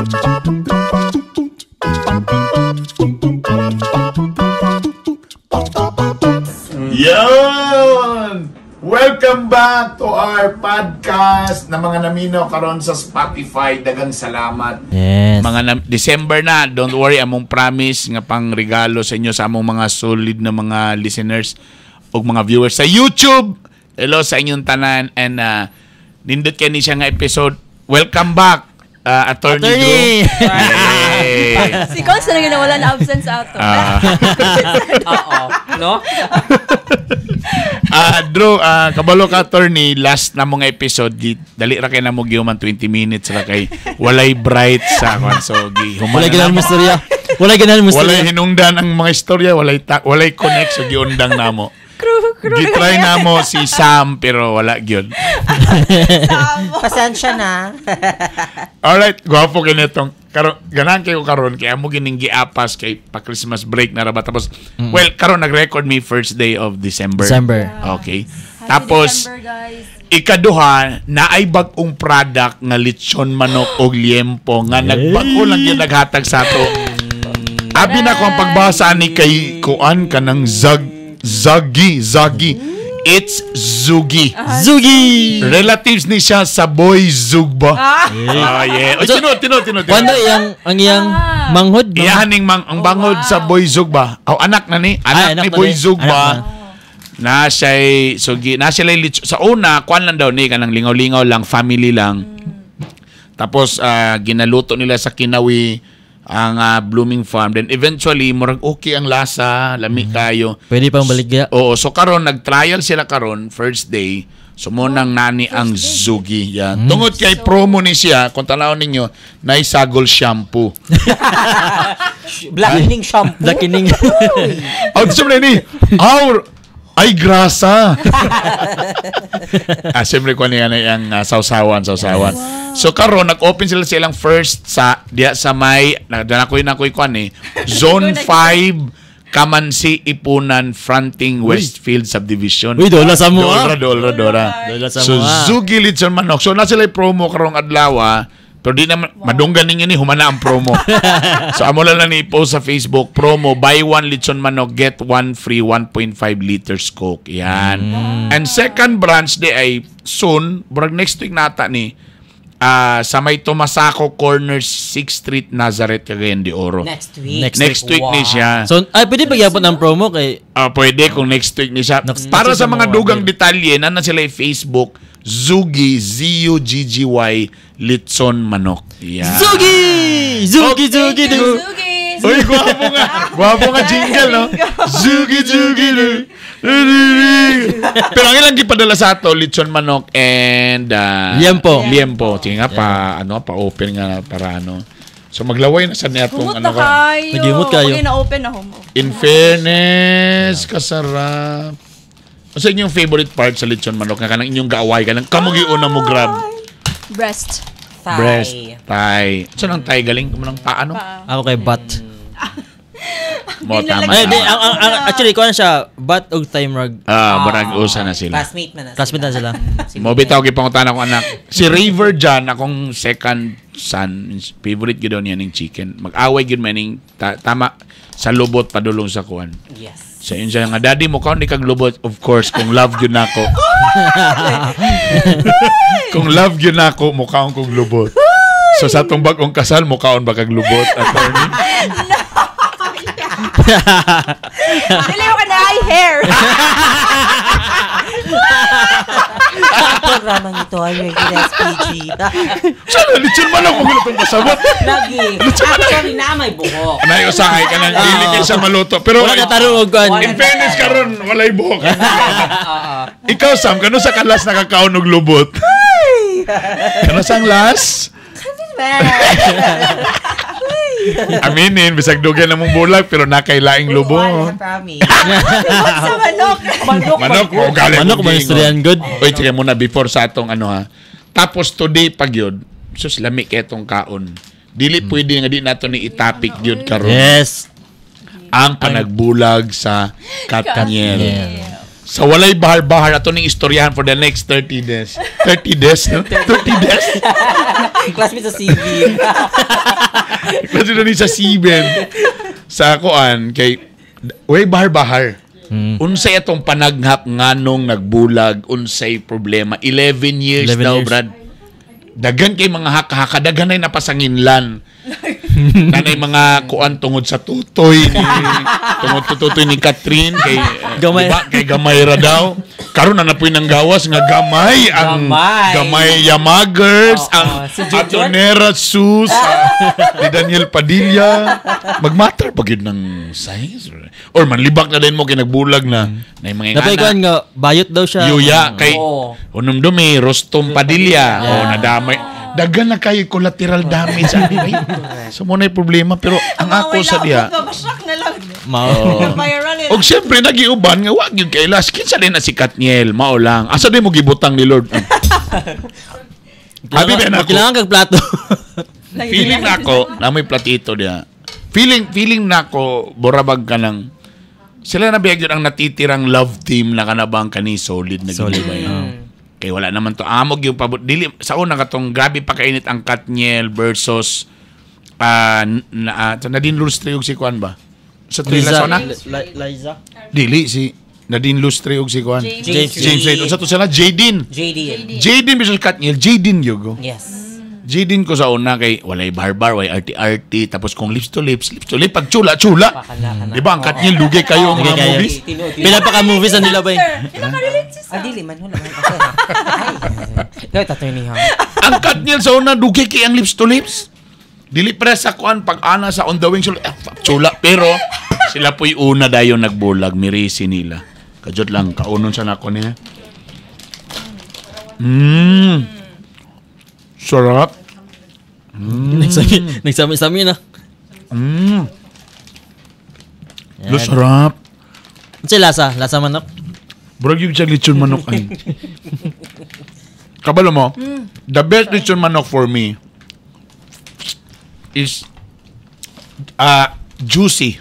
Yun! Welcome back to our podcast na mga naminaw karon sa Spotify. Dagang salamat. Yes. Mga December na, don't worry, among promise nga pang regalo sa inyo sa among mga solid na mga listeners ug mga viewers sa YouTube. Hello sa inyong tanan and nindot kay ni siya nga episode. Welcome back, Attorney, Attorney! Drew. Yay! Si Cons na lang wala na absent sa ato. Ah. Oo. No? Drew, kabalo ka, attorney, last na mga episode, dali ra kay na mo gihuman, 20 minutes ra kay walay bright sa kwan, so gi human Wala na ganahan namo. mo istorya. Wala ganahan mo Walay istorya. hinungdan ang mga istorya, walay connect, so giundang namo. Crew, crew. Gitry namo si Sam pero wala gyud. Pasensya na. Alright, gwapo kay nitong karon, ganahan kayo karon kay amo gining giapas kay pa Christmas break na ra ba, tapos well, karon nag-record mi first day of December. December. Okay. Happy Tapos December, guys. ikaduha, naay bag-ong product nga lechon manok og liempo nga nagbag-o lang yun naghatag sa ato. Abi na ko ang pagbasa ni kay kuan kanang zag zagi zagi. It's Zugi. Zugi! Relatives ni siya sa Boy Zugba. Ah, yeah. Oy, tino tino tino. Kwando iyang ang iyang manghod ba? Iyahan ning mang ang bangod sa Boy Zugba. Aw, anak na ni, anak, Ay, anak ni na Boy ni. Zugba. Anak Na siya'y so na sila sa una kwan lang daw ni kanang lingaw-lingaw lang, family lang. Tapos ginaluto nila sa Kinawi ang Blooming Farm. Then eventually murag okay ang lasa, lami kayo. Pwede pang baligya. Oo, so karon nag-trial sila karon first day. So mo nang nani ang Zugi yan. Tungod kay promo ni siya, kung tanawon ninyo, naisagol shampoo. Blackening shampoo. Blackening. Oh, gusto mo na ni. Our ay grasa. Siyempre ko niya na yung sausawan, sausawan. So karon nag-open sila sa ilang first sa diya sa may na ko na ko kuan eh. Zone 5, Kamansi, Ipunan, fronting Westfield Subdivision. Uy, dola sa mo, ah. Dola, dola, dola. Dola sa So mo, ah. Zugi Litson Manok. So na sila promo karong adlaw. Pero di naman madunggan ninyo ni humana ang promo. So amo lang ni i-post sa Facebook promo, buy one litson manok, get one free 1.5 liters Coke. Yan. And second branch di ay soon, murag next week nata ni sa may Tomasaco Corner 6th Street, Nazareth, Cagayan de Oro. Next week. Next Next week ni siya. So, ay, pwede pa gyapon ang promo kay Ah, pwede kung next week ni siya. Next Para week sa sa mga mga dugang order. detalye, na sila yung Facebook, Zugi, Zuggy, Litson Manok. Yan. Zugi! Zugi, Zugi, Thank you, du. Zugi. Uy, gwapo nga. Gwapo nga jingle, no? Zugi, Zugi, du. Du, du, du. Pero ang ilang gipadala sa ato, litson manok and Liempo. Liempo. Sige nga, pa, ano, pa-open nga para ano. So maglaway na sa niya itong Humot ano na ka. kayo. Naghimot kayo. Okay, na-open na humot. In fairness, kasarap. Ano sa inyong favorite part sa lechon manok? Nga kanang inyong gaaway ka lang, kamo giuna mo grab. Breast. Thigh. Breast, thigh. Saan ang thigh galing? Kamo ng paa, no? Pa. Ako kay butt. Mo, tama. Ay, di, ang, actually, kuan siya, butt og thigh rug. Ah, barang usa na sila. Classmate man na sila. Classmate na sila. Mo bitaw gipangutan akong anak. Si River John, akong second son, favorite gyud daw niya ning chicken. Mag-away gyud man ning tama sa lubot padulong sa kuan. Yes. Sa inyo siya nga, "Daddy, mo kaon ni kag lubot." "Of course, kung love gyud nako. Kung love gyud nako, mukaon kog lubot." So sa atong bag-ong kasal, mukaon ba kag lubot, attorney? Dili ko ka na ay hair. Ang programang ito ay rated SPG. Sana lechon manok mo itong pasabot. Lagi. Actually, na may buhok. Anay usahay ka nang dili kay siya maluto. Pero Wala ka tarong og kuan. in fairness karon walay buhok. Oo. Ikaw, Sam, kano sa kalas nakakaon og lubot? Kano sa ang last? Aminin, bisag dugay na mong bulag, pero nakailaing Wala, lubot. promise. Sa manok. Manok. Manok mo, galing. Manok man istoryahan good. Uy, sige muna, before sa atong ano ha. Tapos today pag yun, sus, lami kay itong kaon. Dili pwede nga di nato ni itapik yun karon. Yes. Ang panagbulag sa Katniel. Yeah. Sa walay bahar-bahar ato ning istoryahan for the next 30 days. 30 days, no? 30 days? Classmate sa CV. Kasi na ni sa Siben. Sa kuan kay way bahar-bahar. Unsay atong panaghap nganong nagbulag, unsay problema? 11 years 11 daw, years. Brad. Dagan kay mga haka-haka, dagan ay napasanginlan. Nanay mga kuan tungod sa tutoy ni tungod sa tutoy ni Catherine kay Gamay. diba, kay gamay ra daw. Karon na napuy ng gawas nga gamay ang Gamay. gamay Yamagers, Oo, ang si Junjun. Atonera Sus, ni Daniel Padilla. Magmatter pa gyud ng size or manlibak na din mo kay nagbulag na na mga Napay ingana. kuan nga bayot daw siya. Yuya kay Oo. unumdumi Rostom Padilla. Oh, nadamay. Dagan na kayo collateral damage ani ay. So mo na problema pero ang ako sa diha. Babasyak na lang. Mao. Viral eh. Og siyempre nagiuban nga wa gyud kay las kinsa din na si Katniel mao lang. Asa din mo gibutang ni Lord? Abi ba na ako? Kailangan kag plato. Feeling na ako, na may platito diha. Feeling na ako borabag ka ng sila na biyag yun ang natitirang love team na kanabang kani solid na Solid. gid ba yun? Kay wala naman to amog yung pabot dili sa una katong grabe pa kainit ang Katniel versus na, Nadine Lustre ug si kuan ba? Sa tuila sa una? Liza. Dili si Nadine Lustre ug si kuan. James. James. James Reid. Unsa to sila? Jaden. JD. Jaden versus Katniel. Jaden yogo. Yes. Jaden ko sa una kay walay barbar, walay arty-arty, tapos kung lips to lips, lips to lips, pag chula, chula. Pakala ka na. Di ba ang Katniel, lugay kayo ang Lugay mga kayo. movies? Tinuod. Pila pa ka movies ang nila ba? Nakarelate si Ah, dili man wala man. Okay ha. Ay. Ikaw attorney ha. Ang Katniel sa una, dugay kay ang lips to lips. Dili pre sa kuan pag ana sa On the Wings, chula. Pero sila po'y una dayon nagbulag, mirisi nila. Kajot lang, kaunon sa nako niya. Sarap. Nagsami-sami na. Lo, sarap. Unsay lasa? Lasa manok. Burag yung siya lechon manok ay. Kabalo mo, the best lechon manok for me is juicy.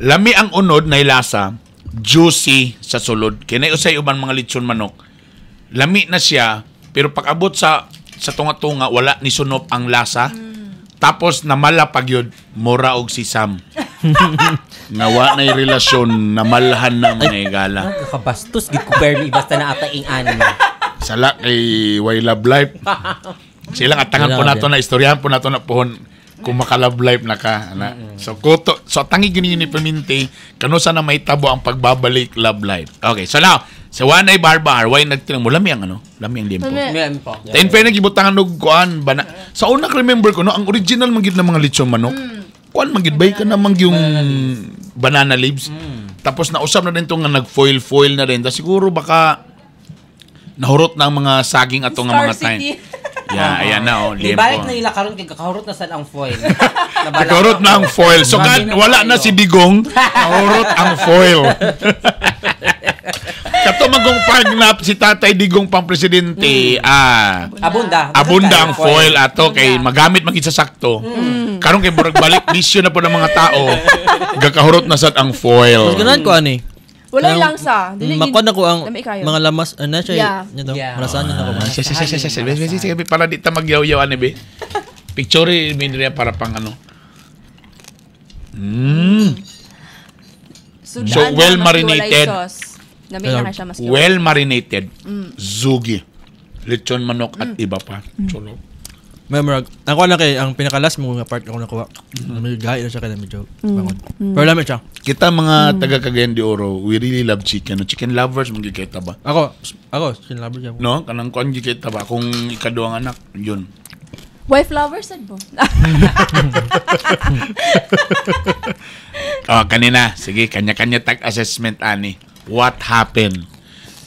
Lami ang unod na lasa, juicy sa sulod. Kaya usay uban mga lechon manok. Lami na siya, pero pag abot sa tunga-tunga, wala ni sunop ang lasa. Tapos namala pag yun, mura og si Sam. Nga wa na'y relasyon, namalhan na mga higala. Nakabastos gid ko permi basta na ata ing ani. Sala kay Way Love Life. Sila nga tangan po Wala, nato na istoryahan po nato na pohon kung maka love life na ka. Ana. So kuto, so tangi gini ni Paminti kano sa na may tabo ang pagbabalik love life. Okay, so now sa Wanay Barbar, why nagtinang mo lami ang ano? Lami ang limpo. Meron po. In fairness, gibutangan og kuan bana. Sa una remember ko no, ang original man gid na mga lechon manok. Kuan man gid bay ka namang yung banana leaves. Tapos nausap na din to nga nag-foil foil na rin. Tas siguro baka nahurot na ang mga saging ato nga Star mga time. City. Yeah, ayan na oh, Di balik liempo. na nila karon kay kakahurot na sad ang foil. Nahurot na ang foil. So Grabe kan, na wala na kayo. si Digong, nahurot ang foil. Kato magong pagnap si Tatay Digong pang presidente, Abunda. Abunda ang foil ato kay magamit man gid sa sakto. Karon kay murag balik bisyo na po ng mga tao. Gakahurot na sad ang foil. Mas ganahan ko ani. Wala lang sa. Dili Makuha na ko ang Lami kayo. mga lamas ano siya. Yeah. Nito. Yeah. Malasahan niya na ko. Ah, siya, siya, siya, siya, siya. Sige, sige, sige, para di ta magyaw-yaw ani be. Picture mi diri para pang ano. So, So, well marinated. Lami na siya mas Well marinated. Zugi. Lechon manok at iba pa. Cholo. May murag. Ako na kay ang pinakalas mo nga part ako nakuha. Medyo gahi na siya kay medyo bangon. Pero lami siya. Kita mga taga Cagayan de Oro, we really love chicken. Chicken lovers man gyud kita ba? Ako, chicken lover siya. No, kanang kuan gyud kita ba kung ikaduhang anak, yun. Wife lover sad mo. Oh, kanina. Sige, kanya-kanya tag assessment ani. What happened?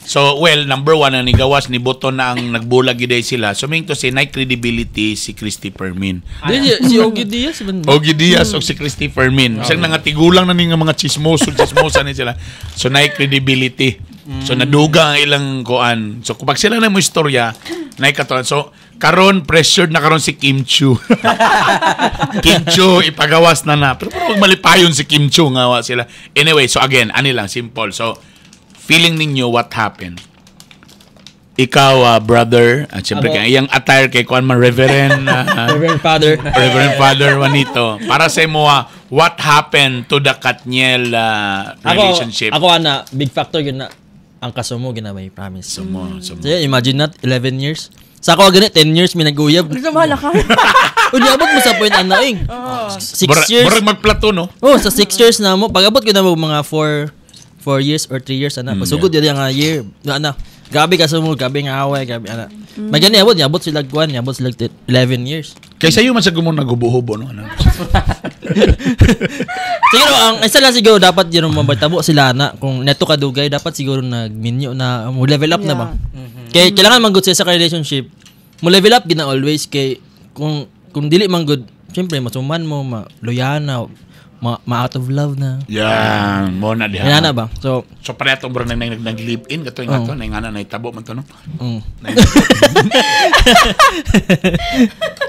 So, well, number one, ang nigawas ni Boto na ang nagbulag giday sila. So, meaning to say, na credibility si Christopher Min. Di si Ogie Diaz man. Ogie Diaz o si Christopher Min. Bisag nangatigulang na ni nga mga chismoso, chismosa ni sila. So, na credibility. So, naduga ang ilang kuan. So, kung pag sila na mo istorya, na katuan. So, karon pressured na karon si Kim Chu. Kim Chu, ipagawas na na. Pero parang malipayon si Kim Chu nga wa sila. Anyway, so again, ani lang, simple. So, Feeling ninyo, what happened? Ikaw, brother, at siyempre Ako. kay iyang attire kay kuan man Reverend Reverend Father. Reverend Father Juanito. Para sa imo, what happened to the Katniel relationship? Ako, ana, big factor yun na ang kasumo ginamay, promise. Sumo, sumo. So, yun, imagine that, 11 years. Sa ako ganit, 10 years may nag-uyab. Gusto mo ka. Uy, niabot mo sa point ano eh. 6 years. Murag magplato, no? Oh, sa 6 years na mo, pag abot ko na mo mga 4 years or 3 years ana. Pasugod yun ang year. Na ana. Grabe ka mo, grabe nga away, grabe ana. May gani abot, niabot sila kuan, niabot sila 11 years. Kaysa iyo man sa gumong nagubo-hubo, no? Ano? Siguro ang isa lang siguro dapat yun mabatabo sila na kung neto kadugay dapat siguro nagminyo na mo level up na ba. Kay kailangan man good sa relationship. Mo level up gina always kay kung dili man good, syempre masuman mo, ma loyahan na, ma out of love na. Yan, mo na diha. Yan na ba? So, So pareha tong bro nang nag live in kato nga to, nang nga na itabo man to, no.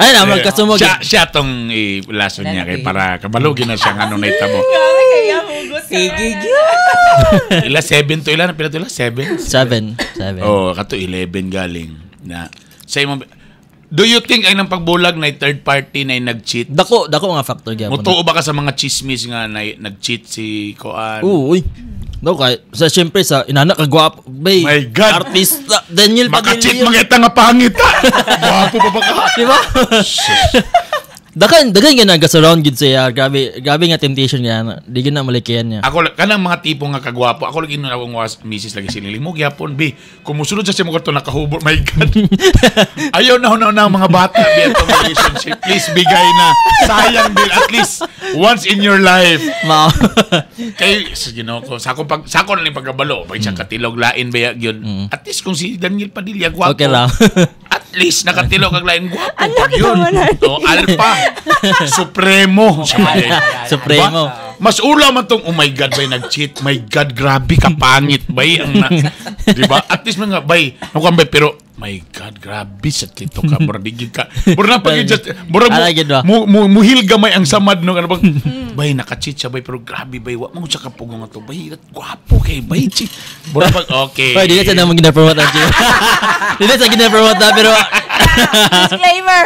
Ay na magkasumog. Siya tong ilason niya kay para kabalugin na siya nga anong naitabo. Grabe kaya hugot. Sige, gyud. Ila 7 to ila na pila to ila 7. 7 7. Oh, kato 11 galing na. Sa imong. Do you think ay nang pagbulag na third party na nag-cheat? Dako dako nga factor gyapon. Mutuo ba ka sa mga chismis nga na nag-cheat si Koan? Oo, uy. Daw kay sa syempre sa inana ka gwapo, bay. My God. Artista Daniel Maka-cheat Padilla. mga ita nga pangit. Ah. Gwapo pa ba ka? Di ba? Dagan dagan nga nagasurround gid siya. Grabe grabe nga temptation nga na. Di gid na malikayan niya. Ako kanang mga tipo nga kagwapo. Ako lagi nung akong misis lagi siniling mo gyapon bi. Kung musunod sa simo to nakahubor. My God. Ayaw na na na ang mga bata bi atong relationship. Please bigay na. Sayang din at least once in your life. Mao. Kay sa Ginoo ko sa akong pag sa ako na ning pagkabalo, pag siyang katilog lain ba yun. At least kung si Daniel Padilla gwapo. Okay lang. At least nakatilog ang lain gwapo Ang pag laki yun. naman, ay. Oh, alpha. Supremo. Supremo. Ba? Mas ula man tong, oh my God, bay, nag-cheat. My God, grabe kapangit, bay. Ang na, di ba? At least mga, bay, nakuha bay, pero, my God, grabe sa tito ka. Mura, di gid ka. Mura na pag just, mura mo, Ala, gid ba? muhil gamay ang samad no. Ano bang, bay, naka-cheat siya, bay, pero grabe, bay, wa mo siya kapugong nga to. Bay, gwapo kay, bay, cheat. Mura pag, okay. Oy, di na sa naman gina-promote ang gym. Di na sa gina-promote na pero Disclaimer.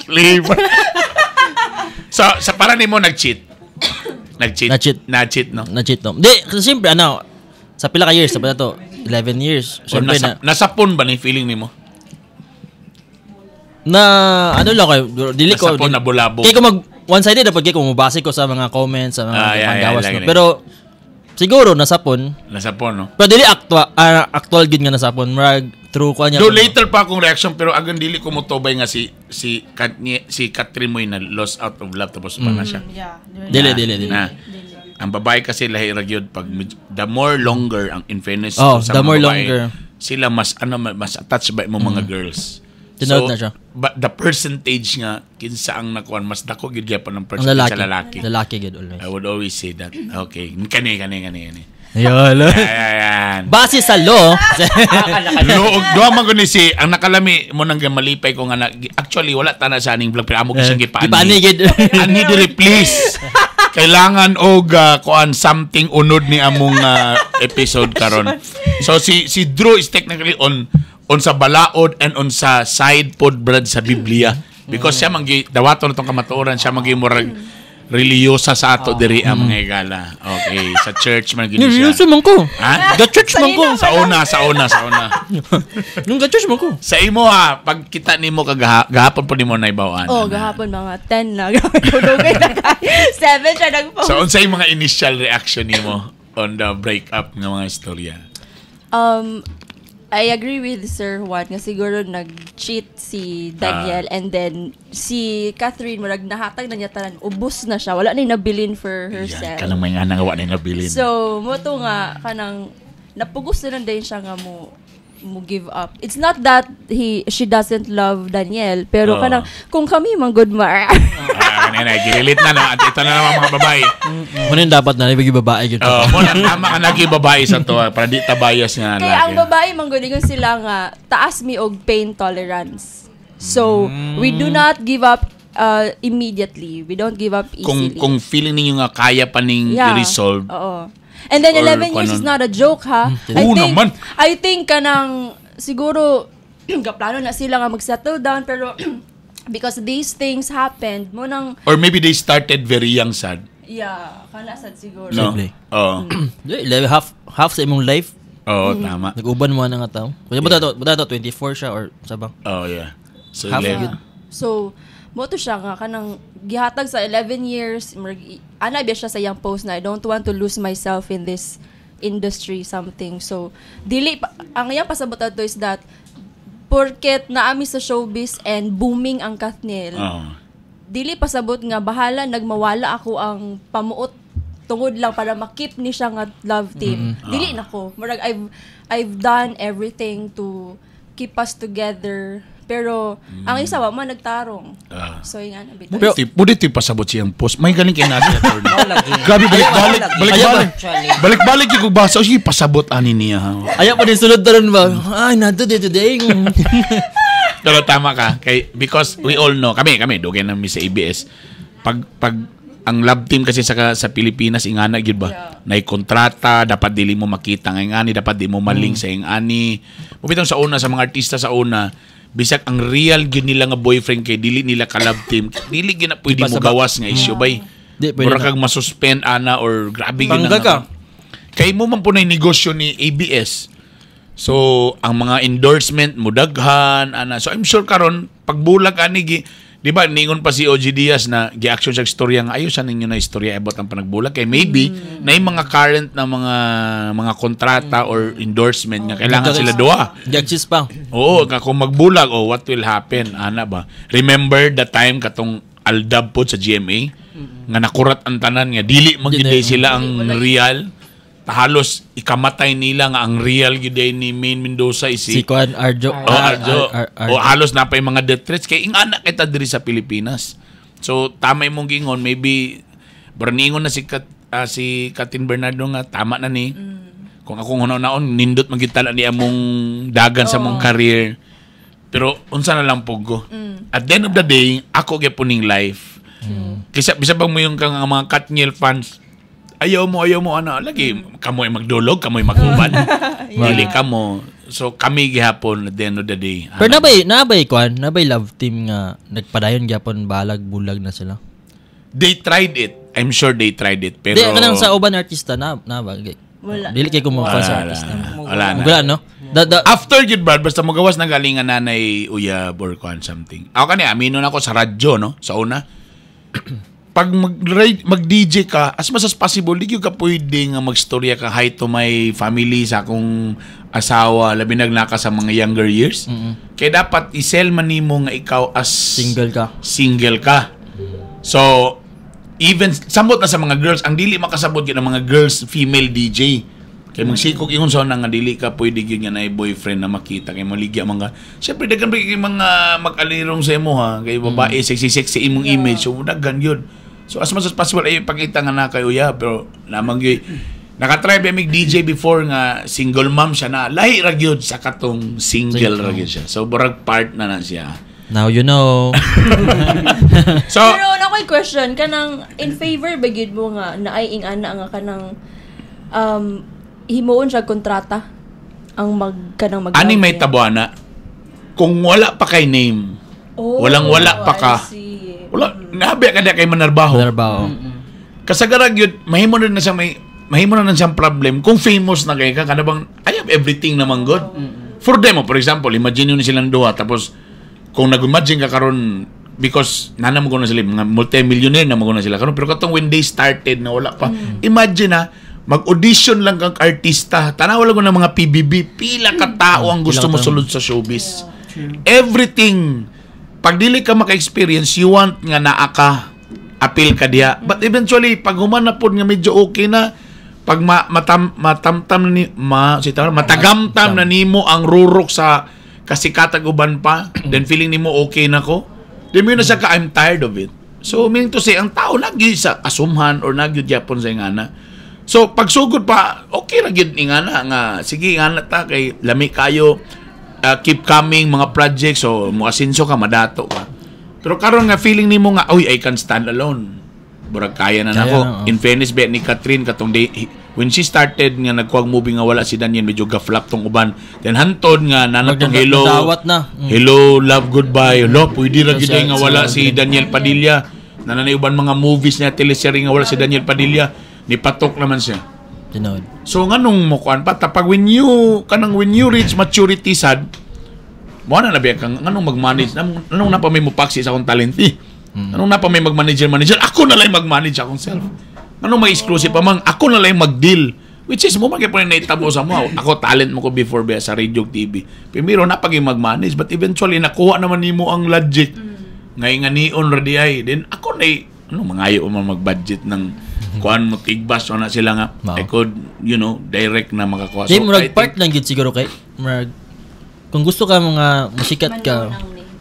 Flavor. Sa para nimo nag-cheat. Nag-cheat. Nag-cheat. Nag-cheat, no? na-cheat no. Di kasi syempre ano sa pila ka years sa to 11 years. O, Syempre nasa, na nasapon ba ni feeling nimo? na ano lang kayo dili ko Nasapon na bulabo. Kay ko mag one-sided dapat kay ko mubase ko sa mga comments sa mga Ah, yeah, panggawas yeah, no. lagi, Pero siguro nasapon. Nasapon, no? Pero dili actual gid nga nasapon. Murag true ko niya. Do later pa akong reaction pero agan dili ko motobay nga si si Katnie, si Catherine Moy na lost out of love tapos pa na siya. Yeah. Dili dili dili. Na. Ang babae kasi lahi ra gyud pag the more longer ang in fairness Oh, sa the mga more babae, longer. Mm. sila mas ano mas attached ba mo mga girls. Tinuod na siya. But the percentage nga kinsa ang nakuan mas dako gyud gyapon ang Ang percentage lalaki. sa lalaki. Lalaki gid always. I would always say that. Okay. Kani kani kani kani. Ayun. Ayan. Base sa law, Loog duha man gud ni si ang nakalami mo nang malipay ko nga na, actually wala ta na sa aning vlog pero amo gyud siyang gipaani. Gipaani gid. Ani diri please. Kailangan og kuan something unod ni among episode karon. So si si Drew is technically on sa balaod and on sa side pod brad sa Biblia because siya man gi dawaton na tong kamatuoran siya man gi murag relihiyosa sa ato diri ang mga igala. Okay, sa church man gid siya. Seryoso man ko. Ha? Ga church man ko. Sa una, sa una, sa una. Nung ga church man ko. Sa imo ha, pag kita nimo kagahapon po nimo na ibawaan. Oh, gahapon mga 10 na. Dugay na kay. 7 siya nag-post. So unsay mga initial reaction nimo on the breakup nga mga istorya? I agree with Sir Juan nga siguro nag-cheat si Daniel and then si Catherine murag nahatag na niya tanan ubos na siya wala na yung nabilin for Yan, herself. kanang may nga nangawa na nabilin. So mo to nga kanang napugos na lang din siya nga mo mo give up. It's not that he she doesn't love Daniel pero Oo. kanang kung kami man good ma. Ah, kanina, girelate na no. At ito na naman mga babae. Muna yung dapat na ibig babae gid. Oh, mo na tama ka nagi babae sa to ah, para di ta bias nga Kaya ang lalaki. babae man gud ingon sila nga taas mi og pain tolerance. So, we do not give up immediately. We don't give up Kung easily. kung feeling ninyo nga kaya pa ning i-resolve, Oo. And then Or 11 years is kanon. not a joke, ha. I Oo think naman. I think kanang siguro gaplano na sila nga mag-settle down, pero because these things happened mo nang Or maybe they started very young, sad. Yeah, kana sad siguro. No? Posible. Oo. Di, 11, half half sa imong life Oo, tama. nag-uban mo na nga tao. Kunya ba to 24 siya or sa ba? Oh, yeah. So, Half 11. good. So, mo to siya nga kanang gihatag sa 11 years, murag ana biya siya sa iyang post na, "I don't want to lose myself in this industry," something. So, dili pa, ang iyang pasabot ato is that porket naami sa showbiz and booming ang Kathniel, Oo. Dili pasabot nga bahala nagmawala ako ang pamuot tungod lang para makip ni siya nga love team. Dili nako. Murag I've done everything to keep us together. Pero ang isa wa man nagtarong. So yung ana bitaw. Pero, pwede ito pasabot siyang post. May galing kay nasa, attorney. Mao lagi. Grabe, balik-balik. Mao lagi. Balik-balik. Actually. Balik-balik yung basa. O sige, pasabot ani niya, ha. Ayaw pa din sulod taron ba? Ay, nato dito day. Pero tama ka. Kay, because we all know, kami, dugay namin sa ABS, pag ang love team kasi sa Pilipinas, ingana gyud ba? Nay kontrata, dapat dili mo makita nga ingani, dapat di mo maling sa ingani. Mubitong sa una, sa mga artista sa una, bisag ang real gyud nila nga boyfriend kay dili nila ka love team, dili gyud na pwede mo Di pa gawas nga issue bay. Di, pwede Mura na. kag masuspend ana or grabe gyud na Tanggal nga. ka. Kay mo man po na yung negosyo ni ABS. So, ang mga endorsement mo daghan ana. So, I'm sure karon pagbulag ani gi, di ba ningon pa si OG Diaz na gi-action sa istorya nga ayos ninyo na istorya about ang panagbulag kay maybe na yung mga current na mga kontrata or endorsement nga kailangan sila duha. Judges pa. Oo, nga kung magbulag, oh, what will happen? Ana ba? Remember the time katong Aldab po sa GMA nga nakurat ang tanan nga dili man gyud Dili. sila ang real. Halos ikamatay nila nga ang real gyud ni Maine Mendoza is Si Kuan Arjo. Oh, Arjo. Arjo. O halos na pa yung mga death threats kay ingana kita diri sa Pilipinas. So tama imong gingon, maybe berningon na si Kathryn Bernardo nga tama na ni. Kung akong hunaw-naon, nindot man gyud tala ni among dagan sa among career. Pero unsa na lang pug ko. At the end of the day, ako gyapon ning life. Kaysa bisa bang mo yung kang ang mga Katniel fans, ayaw mo ana lagi kamo ay magdulog, kamo ay maguban. Dili kamo. So kami gihapon at the end of the day. Pero nabay kuan, nabay love team nga nagpadayon gyapon balag bulag na sila. They tried it. I'm sure they tried it. Pero Di kanang sa uban artista na na ba? Wala. Dili kay kumukuha Wala sa na. artista. Wala na. Wala no? Da, After yun, Brad, basta magawas na galingan nanay uyab or kuan something. Ako kani, amino na ako sa radyo, no? Sa una. Pag mag-DJ ka, as much as possible, di gyud ka pwede nga magstorya ka, "Hi to my family," sa akong asawa, labi na ka sa mga younger years. Kaya dapat i-sell man nimo nga ikaw as Single ka. Single ka. So, even samot na sa mga girls, ang dili makasabot gyud ang mga girls, female DJ. Kay magsikog ingon sa una nga dili ka pwede gyud nga naay boyfriend na makita kay maligya mga. Syempre daghan pa kay mga mag-alirong sa imo ha, kay babae, sexy sexy imong image, so daghan gyud. So as much as possible ay ipakita nga na kayo ya, pero lamang gyud nakatry ba mig DJ before nga single mom siya na lahi ra gyud sa katong single ra gyud siya. So burag part na na siya. Now you know. So Pero na ko'y question, kanang in favor ba gyud mo nga naay ing-ana nga kanang himuon siya kontrata ang mag kanang mag Aning may tabuana kung wala pa kay name, Oh, walang-wala pa ka. I see. Wala nabi ka na kay manarbaho. Manarbaho. Kasagaran gyud mahimo na na siyang problem kung famous na kay ka, kana bang I have everything naman good for them. Oh, for example, imagine yun silang duha, tapos kung nag-imagine ka karon because nana mo na sila mga multi-millionaire na mo na sila karon, pero katong when they started na wala pa, imagine na mag-audition lang kang artista, tanaw lang ko ng mga PBB, pila ka tao ang gusto Pila ka mo tao. sulod sa showbiz, everything. Pag dili ka maka-experience, you want nga naa ka, appeal ka diha. But eventually, pag human na pod nga medyo okay na, pag matamtam na ni ma, si tawag, matagamtam na nimo ang rurok sa kasikatag uban pa, then feeling nimo okay na ko. Then mo na siya ka, "I'm tired of it." So, meaning to say, ang tao nagyud sa asumhan or nagyud yapon sa ingana. So, pagsugod pa, okay ra gyud ingana nga, sige, ingana ta kay lami kayo, keep coming mga projects, so muasinso ka, madato ka. Pero karon nga feeling nimo nga, "Uy, I can stand alone. Burag kaya na Kaya nako." na, oh. In fairness ba ni Kathryn katong day, When she started nga nagkuwag movie nga wala si Daniel, medyo ga-flop tong uban. Then hantod nga nanatong Hello. Dawat na. Hello, Love, Goodbye. Hello, pwede ra gyud nga wala si Daniel Padilla. Nananay uban mga movies niya, teleserye nga wala si Daniel Padilla. Nipatok naman siya. Tinuod. So nganong mo kuan pa tapag when you kanang when you reach maturity sad mo na nabiya kang nganong mag-manage, nganong na pa may mupaksi sa akong talent eh. Anong na pa may mag-manager manager, ako na lang mag-manage akong self. Anong may exclusive pa man, ako na lang mag-deal. Which is mo man gyud naitabo sa mo. Ako talent mo ko before ba sa radio TV. Primero na pag mag-manage, but eventually nakuha naman nimo ang logic. Ngay nga nion ra di ay. Then ako na ano mangayo man mag-budget ng kuan mo tigbas na sila nga I could direct na makakuha. Di murag I part lang gid siguro kay murag kung gusto ka mga musikat ka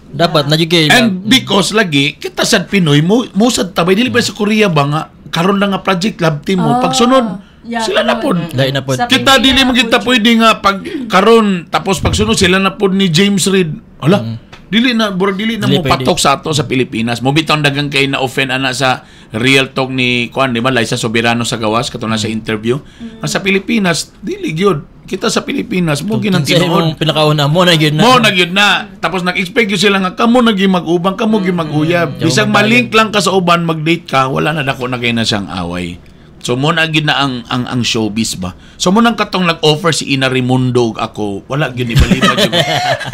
dapat na jud kay And because lagi kita sad Pinoy mo mo sad tabay, dili ba sa Korea ba nga karon lang nga project love team mo, pagsunod sila na pod. Lain na pod. Sa Kita dili man kita pwede nga pag karon tapos pagsunod sila na pod ni James Reid. Hala, dili na burag dili na Dili mo pwede. Patok sa ato sa Pilipinas. Mo bitaw dagang kay na offend ana sa real talk ni kuan, di ba, Liza Soberano sa gawas kato na sa interview. Nga sa Pilipinas dili gyud. Kita sa Pilipinas mo ginang Kinsa tinuod. imong pinakauna mo na gyud na. Mo na gyud na. Tapos nag-expect gyud sila nga kamo na gyud mag-ubang, kamo gyud mag-uyab. Bisag malink lang ka sa uban, mag-date ka, wala na, dako na kay na siyang away. So mo na gyud na ang showbiz ba. So mo nang katong nag-offer si Ina Raimundo ug ako, wala gyud ibaliba gyud.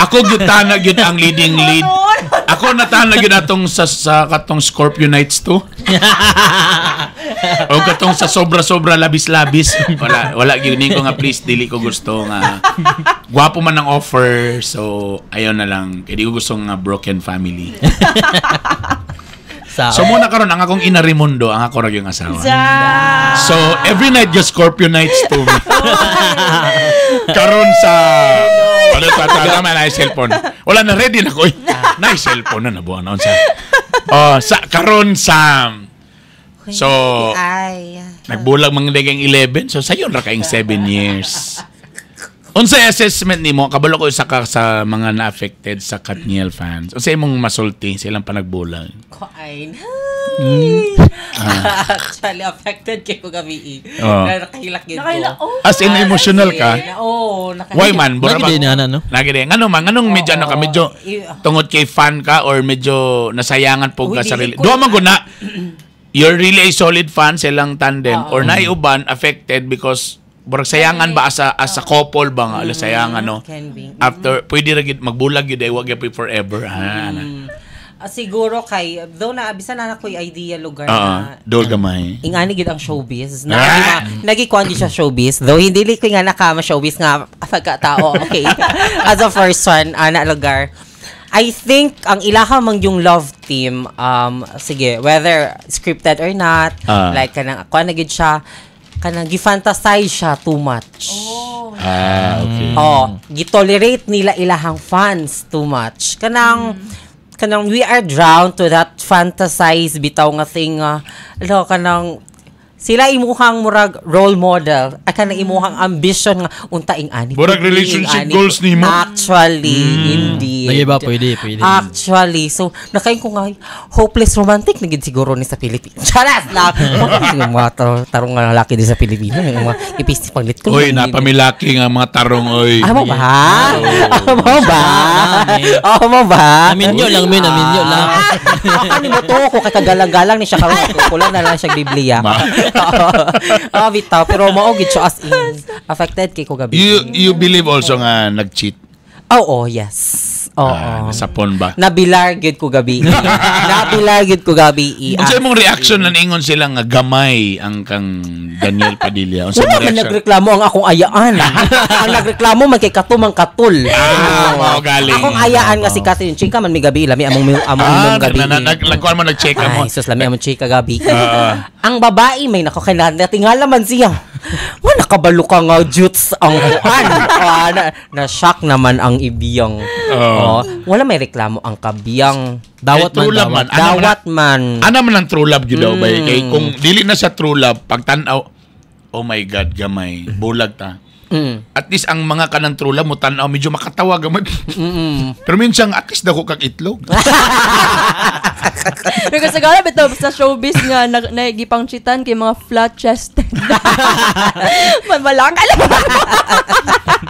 Ako gyud tana gyud ang leading lead. Ako na tana gyud atong sa katong Scorpio Nights 2. O katong sa sobra-sobra labis-labis. Wala wala gyud ni ko nga please dili ko gusto nga gwapo man ang offer. So ayaw na lang. Kay di ko gusto nga broken family. Sa So muna karon ang akong Ina Raimundo, ang ako ra yung asawa. Ja. So every night just Scorpio Nights to me. Karon sa wala pa tama na cellphone. Wala na, ready na ko. Eh. Na cellphone na nabuan na unsa. Oh, sa karon sa So, Ay. Nagbulag mga dagang 11. So sayon ra kaing 7 years. Unsay assessment nimo kabalo ko isa ka sa mga na-affected sa Katniel fans? Unsay imong masulti sa ilang panagbulag? Kuain. Actually, affected kay ko gabi. Oh. Nakahilak yun ko. Nakahilak, oh. As in emotional ka? Oo. Nakahilak. Why man? Bura Lagi din ana no. Lagi din. Ngano man, nganong medyo ano ka, medyo tungod kay fan ka or medyo nasayangan po Uy, ka sa dili sarili. ko Duha man gud na you're really a solid fan sa ilang tandem or naiuban affected because murag sayangan ba as a couple ba nga ala sayangan no. Can be. After pwede ra gid magbulag gyud ay wag gyud forever. Ah, ana. Ah, siguro kay though na bisan na ko idea lugar Oo, na dol gamay. Ingani gid ang showbiz. Na Ah! nagikuan gid siya showbiz. Though hindi li ko nga nakama showbiz nga pagkatao. Okay. As a first one, ana lugar. I think ang ilaha mang yung love team, sige, whether scripted or not, like kanang kuan na gid siya, kanang gi-fantasize siya too much. Ah, okay. Oh, gitolerate nila ilahang fans too much. Kanang we are drowned to that fantasize bitaw nga thing nga ano kanang sila imuhang murag role model ay kanang imuhang ambition nga unta ing ani Murag ing relationship ani. goals nimo. Actually, hindi. Lagi ba pwede, pwede. Actually, so nakain ko nga hopeless romantic na gid siguro ni sa Pilipinas. Charas lang. Mga tarong nga lalaki din sa Pilipinas, yung mga ipis paglit ko. Oy, napamilaki nga mga tarong oy. Ah, mo ba? Ah, mo ba? Ah, mo ba? Aminyo lang min, aminyo lang. Ako ni mo to ko kay kagalang-galang ni siya karon kulang na lang siya Biblia. Ah, bitaw pero mao gid siya as in affected kay ko gabi. You believe also nga nag-cheat? Oo, yes. Oo. Ah, nasa phone ba? Nabilar gyud ko gabi. Nabilar gyud ko gabi. Unsa imong reaction na niingon sila nga gamay ang kang Daniel Padilla? Unsa Wala imong man reaction? nagreklamo ang akong ayaan. Ang nagreklamo man kay katumang katul. Ah, mao galing. Akong ayaan nga si Catherine Chika man mi gabi lami among among Ah, imong gabi. na, na, nag, nagkuhan mo, nag-check ka mo. Ay, sus, lami among chika gabi. Ah. Ang babae may nako kay natingala man siya. Wa nakabalo ka nga jutes ang kuan. Ah, na shock naman ang ibiyang. Oo. Oh, wala may reklamo ang kabiyang. Dawat Eh, true man, love dawat. man. Ano man Dawat man. Ana man ang true love gyud daw ba? Kay kung dili na siya true love, pagtan-aw, oh my God, gamay, bulag ta. At least ang mga kanang true love mo tan-aw medyo makatawa gamay. Pero minsan at least dako kag itlog. Because sagala bitaw sa showbiz nga na, nagipangchitan kay mga flat chested. Malaka lang.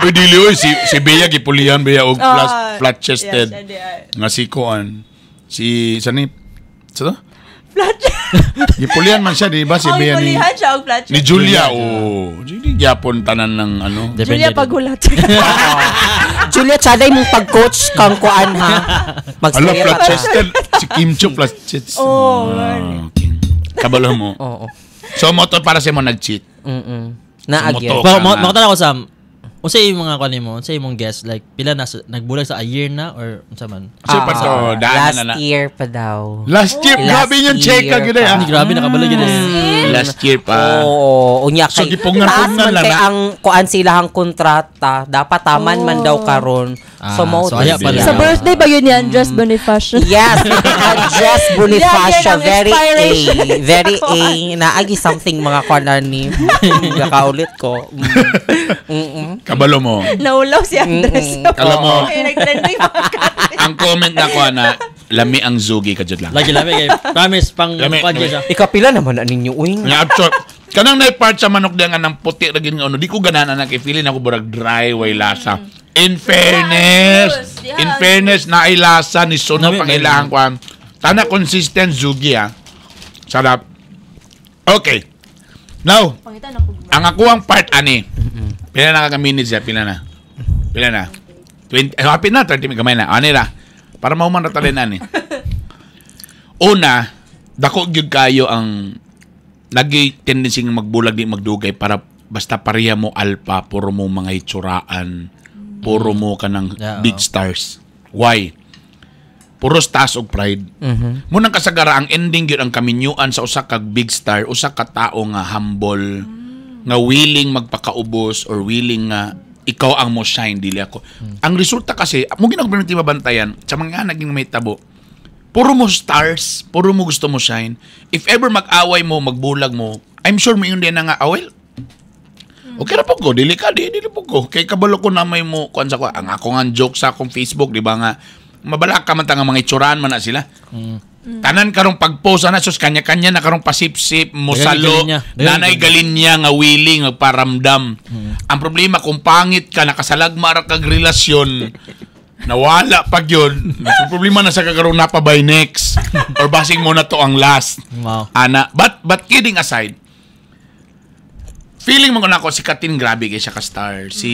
Uy, dili oy si si Bea gipulihan Bea og flat, Ah, flat chested. yes, hindi, ay. Nga si kuan si sani sa to? Flat Gipulihan man siya di ba si Oh, Bea ni gipulihan siya og flat ni Julia oh. Di gyapon tanan ng ano. Depende Julia din. Pagulat. Julia, tsaday mong pag-coach kang kuan ha. Ala Magstorya flat ka. chested si Kim Chu flat chested. Oh, Ah, okay. Kabalo mo. Oo. So mo to para sa mo nag-cheat. Naagyo. Sumuto. Well, Ka nga. makita na ko Sam. Unsa yung mga kuan nimo? Unsa imong guess? Like pila na nagbulag sa a year na or unsa man? Kasi pa to, daan Ah, last na na. year pa daw. Last year, Last grabe yung check year ka gid ah. Hindi grabe nakabalo gyud eh. Last year pa. Oo, unya So, kay gipungan-pungan taas man lang kay na. ang kuan sila ang kontrata, dapat taman man daw karon. So Ah, mo so aya pala. Sa birthday ba yun ni Andres Bonifacio? Yes, Andres Bonifacio, Yeah, yan ang very A, inspiration. very A, naagi something mga kuan ni. Nakaulit ko. Mm. Kabalo mo. Naulaw si Andres. Alam mo. Kaya nag-trending mga katis. Ang comment na ko na lami ang zugi ka jud lang. Lagi lami kay promise pang Lami, kuan lami. gyud siya. Ikapila naman na ninyo uy. Nga absorb. Kanang na part sa manok diyan nga ng puti ra gid nga ano, di ko ganahan na kay feeling ako burag dry way lasa. In fairness, Yeah, in fairness na lasa ni suno Lami, pang lami. ilahang kwan. Tana consistent zugi ah. Sarap. Okay. Now, Pangita na ko. ang ako ang part ani. Pila na ka minutes ya, pila na. Pila na. 20, eh, hapit na 30 gamay na. Ani ra. Para mahuman ra ta rin ani. Una, dako gyud kayo ang lagi tendency nga magbulag di magdugay para basta pareha mo alpha, puro mo mga itsuraan, puro mo kanang Yeah, big oo. stars. Why? Puros taas og pride. Munang kasagara ang ending gyud ang kaminyuan sa usa ka big star, usa ka tao nga humble, nga willing magpakaubos or willing nga ikaw ang mo shine dili ako. Ang resulta kasi, mo ginag mabantayan sa mga naging may tabo. Puro mo stars, puro mo gusto mo shine. If ever mag-away mo, magbulag mo, I'm sure mo yun din na nga, ah, well, okay ra po ko, dili ka, di, dili po ko. Kay kabalo ko na may mo, kuan sa ko, ang ako nga joke sa akong Facebook, di ba nga, mabalaka man ta nga mga itsuran man na sila. Tanan karong pag-post ana sus kanya-kanya na karong pasipsip, musalo, Dagan galinya. Dagan nanay galinya nga willing magparamdam. Ang problema kung pangit ka nakasalagma ra kag relasyon, nawala pag yun. Ang problema na sa kakarong napa by next or basing mo na to ang last. Wow. Ana, but kidding aside, feeling mo na ako si Katin grabe kay siya ka star. Si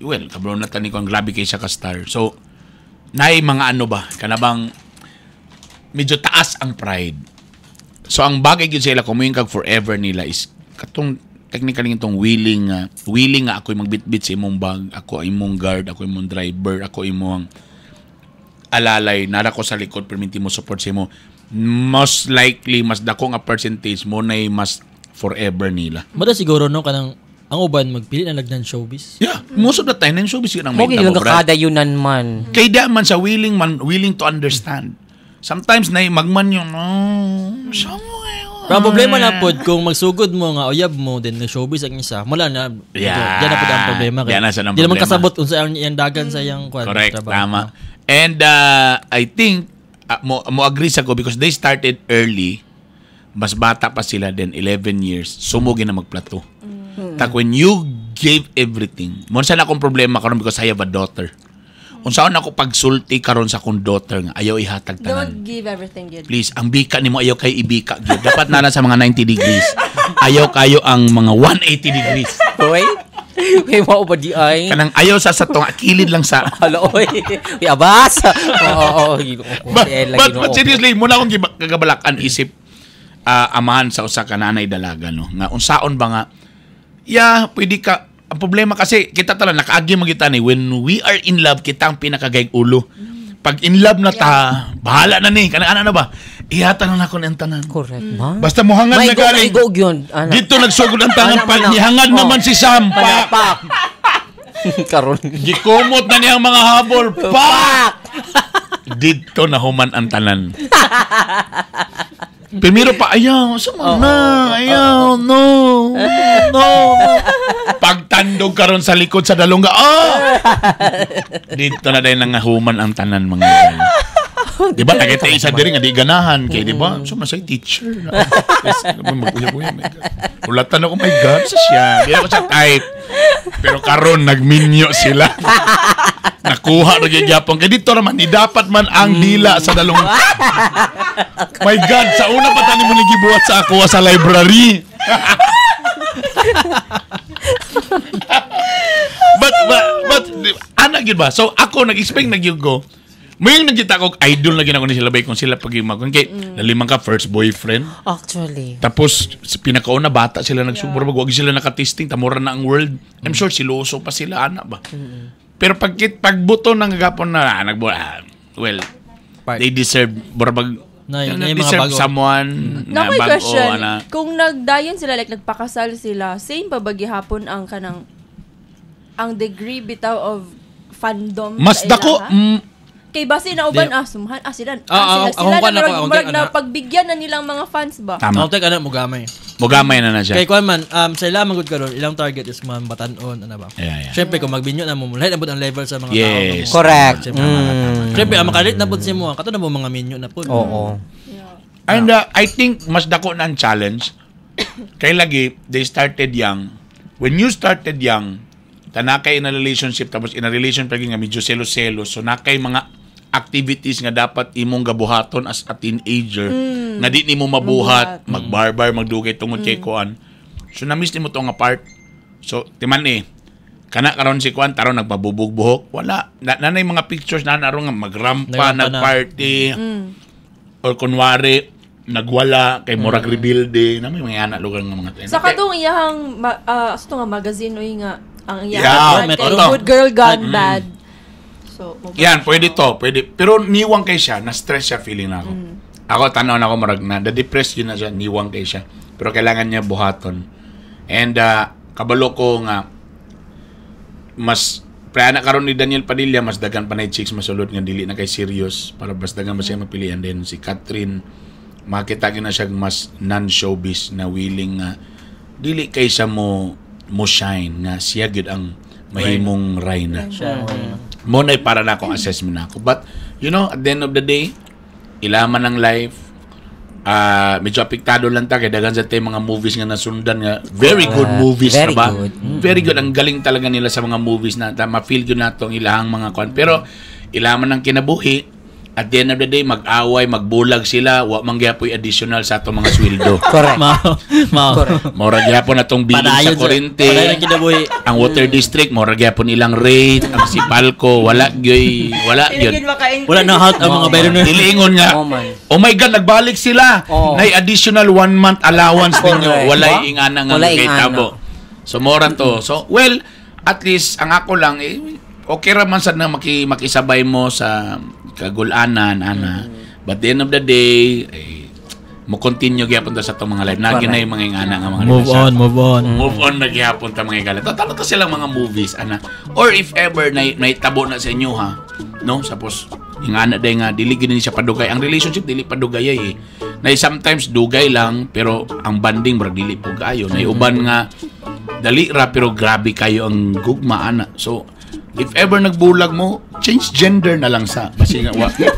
well, kabro na tani ko ang grabe kay siya ka star. So nay mga ano ba kanabang medyo taas ang pride. So ang bagay gyud sila kung kag forever nila is katong technically itong willing nga willing nga ako'y magbitbit sa imong bag, ako ang imong guard, ako imong driver, ako imong alalay, nara ko sa likod perminti mo support sa imo. Most likely mas dako nga percentage mo na mas forever nila. Mada siguro no kanang ang uban magpili na lagnan showbiz. Yeah, most of the time nang showbiz yun ang Mo may gid lang tabo, brad. kadayunan man. Kay da man sa willing man willing to understand. Sometimes na magman yung no, sa mo Pero ang problema na pod kung magsugod mo nga uyab mo then na showbiz ang isa, wala na. Yeah. Diyan na pod ang problema kay. Diyan na sa ang Di naman problema. kasabot unsa ang iyang dagan sa iyang kuan. Correct, trabaho. tama. And I think mo agree sa ko because they started early. Mas bata pa sila then 11 years. Sumugi na magplato. Tak when you gave everything, mo sa na akong problema karon because I have a daughter. Unsaon ako pagsulti karon sa akong daughter nga ayaw ihatag tanan. Don't give everything yun. Please, ang bika nimo ayaw kay ibika gyud. Dapat na lang sa mga 90 degrees. Ayaw kayo ang mga 180 degrees. Uy. Uy, mao ba di ay? Kanang ayaw sa tunga kilid lang sa Hala, oy. Uy, abas. Oo, oo, Ginoo ko. but, Eh, lagi but, Ginoo but ko. seriously, muna akong kagabalakan isip amahan sa usa ka nanay dalaga no. Nga unsaon ba nga yeah, pwede ka ang problema kasi kita tala nakaagi man kita ni when we are in love kita ang pinakagayg ulo. Pag in love na ta, bahala na ni kanang ana na ba? Ihatan na nako ni ang tanan. Correct ba? Basta mohangad na Maigo, galing. maigo yun. Ana. Dito nagsugod ang tangan Ana pa man na. nihangad Oh. naman si Sam. Pa. Panapak. Karon. Gikumot na niya ang mga habol. Pak! Pak! Dito na human ang tanan. Primero pa, ayaw, sama na, ayaw, no, no, no. Pagtandog karon sa likod sa dalongga, oh! Dito na dahil nangahuman ang tanan, mga idol. Di ba nagita isa diri nga di ganahan kay di ba? So masay teacher. Yes, mag-uyab-uyab. My God. Ulatan ako, my God, sa siya. Di ako siya type. Pero karon nagminyo sila. Nakuha ra gyud gyapon. Kay dito raman ni dapat man ang dila sa dalong. My God, sa una pa tani mo ni gibuhat sa ako sa library. But ana gyud ba? So ako nag-expect na gyud ko. Mayong nagkita ko idol na gyud ako ni sila bay kung sila pag kung kay nalimang ka first boyfriend. Actually. Tapos sa pinakauna bata sila nagsubra yeah. Wag sila nakatesting tamura na ang world. I'm sure siloso pa sila ana ba. Pero pag pagbuto ng gapon na well, Part. They deserve burabag Na, yun, na yung mga deserve bago. someone Na na may bago question, ana. Kung nagdayon sila, like nagpakasal sila, same pa ba gihapon ang kanang ang degree bitaw of fandom Mas sa dako ilaha? Kay base na uban sumhan sila sila, Akong sila kuwan na ako, murag, akong murag tek, na ana. pagbigyan na nilang mga fans ba. Tama. Ako tek ana mo gamay. Mogamay na na siya. Kay kuan man sa ila man gud karon ilang target is man batan-on ana ba. Yeah. Syempre kung magbinyo na mo lahi na pud ang level sa mga Yes. tao. Correct. Syempre, syempre ang makalit na pud si mo kato na mo mga minyo na pud. Oo. And I think mas dako na ang challenge. Kay lagi, they started young. When you started young, tanakay in a relationship, tapos in a relationship lagi nga medyo selo-selo, so nakay mga activities nga dapat imong gabuhaton as a teenager, nga di nimo mabuhat, magbarbar, magdugay tungod kay kuan. So na-miss nimo to nga part. So timan kana karon si kuan taron nagbabubog buhok, wala. Nanay mga pictures na naron nga magrampa, Nagrampa na. nagparty. Or kunwari nagwala kay murag rebuilding na may mga anak lugar nga mga Sa katong iyahang asto nga magazine oy nga ang iyahang Yeah, yeah, kay ito. Good Girl Gone Bad. So, Yan, pwede to, pwede. Pero niwang kay siya, na-stress siya feeling na ako. Ako, tanaw na ako, marag na, na-depress yun na siya, niwang kay siya. Pero kailangan niya buhaton. And, kabalo ko nga, mas, pre na karon ni Daniel Padilla, mas dagan pa na chicks masulod nga dili na kay serious para mas dagan ba siya mapilian din si Catherine makita gyud na siya mas non-showbiz na willing nga dili kay siya mo shine nga siya gyud ang mahimong reyna. Siya. Mo na para na akong assessment na ako. But, you know, at the end of the day, ilaman ng life, medyo apektado lang ta kay daghan sa tay mga movies nga nasundan nga very good movies Very na ba? good. Very good ang galing talaga nila sa mga movies na ma-feel gyud nato ang ilahang mga kwan. Pero ilaman ng kinabuhi at the end of the day mag-away, magbulag sila, wa man gyapoy additional sa atong mga sweldo. Correct. Mao. Mao. Correct. Mora gyapon atong bilin sa Padayon kuryente. Padayon ang kinabuhi. Ang water district mora gyapon ilang rate, ang sipalko wala gyoy, wala gyud. Wala na halt ang mga bayro na. Diliingon nga. Oh man. Oh my God, nagbalik sila. Oo. Nay additional 1 month allowance ninyo. Correct. Walay ingana nga Walay kay ingana. tabo. So mora to. So well, at least ang ako lang eh, okay ra man sad na makisabay mo sa kagulanan ana. But the end of the day, eh, mo continue gyapon ta sa atong mga life. Nagi na yung mga ingana nga mga Move relasyon. on, move on. Move on na gyapon ta mga igala. Totoo to silang mga movies ana. Or if ever na naitabo na sa inyo ha. No, suppose ingana day nga dili gid ni siya padugay. Ang relationship dili padugay eh. Na sometimes dugay lang pero ang bonding murag dili po kaayo. Na uban nga dali ra pero grabe kayo ang gugma ana. So if ever nagbulag mo, change gender na lang sa. Basi nga,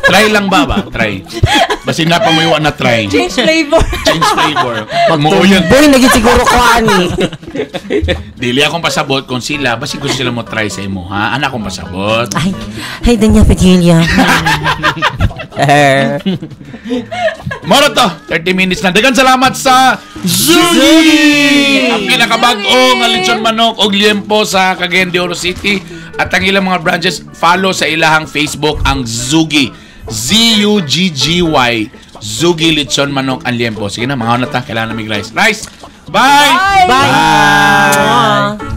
try lang ba ba? Try. Basi na pa mo yung na try. Change flavor. Change flavor. Pag mo yun, Boy, naging siguro ko ani. dili akong pasabot kung sila, basi gusto sila mo try sa imo, ha? Ana akong pasabot. Ay, ay, Daniel Padilla. Moro to, 30 minutes na. Dagan salamat sa Zugi! Ang pinakabag-o nga lechon manok og liempo sa Cagayan de Oro City at ang ilang mga branches, follow sa ilahang Facebook ang Zugi. Z-U-G-G-Y. Zugi Lechon Manok ang liempo. Sige na, mga na ta. Kailangan namin rice. Rice! Bye! Bye! Bye!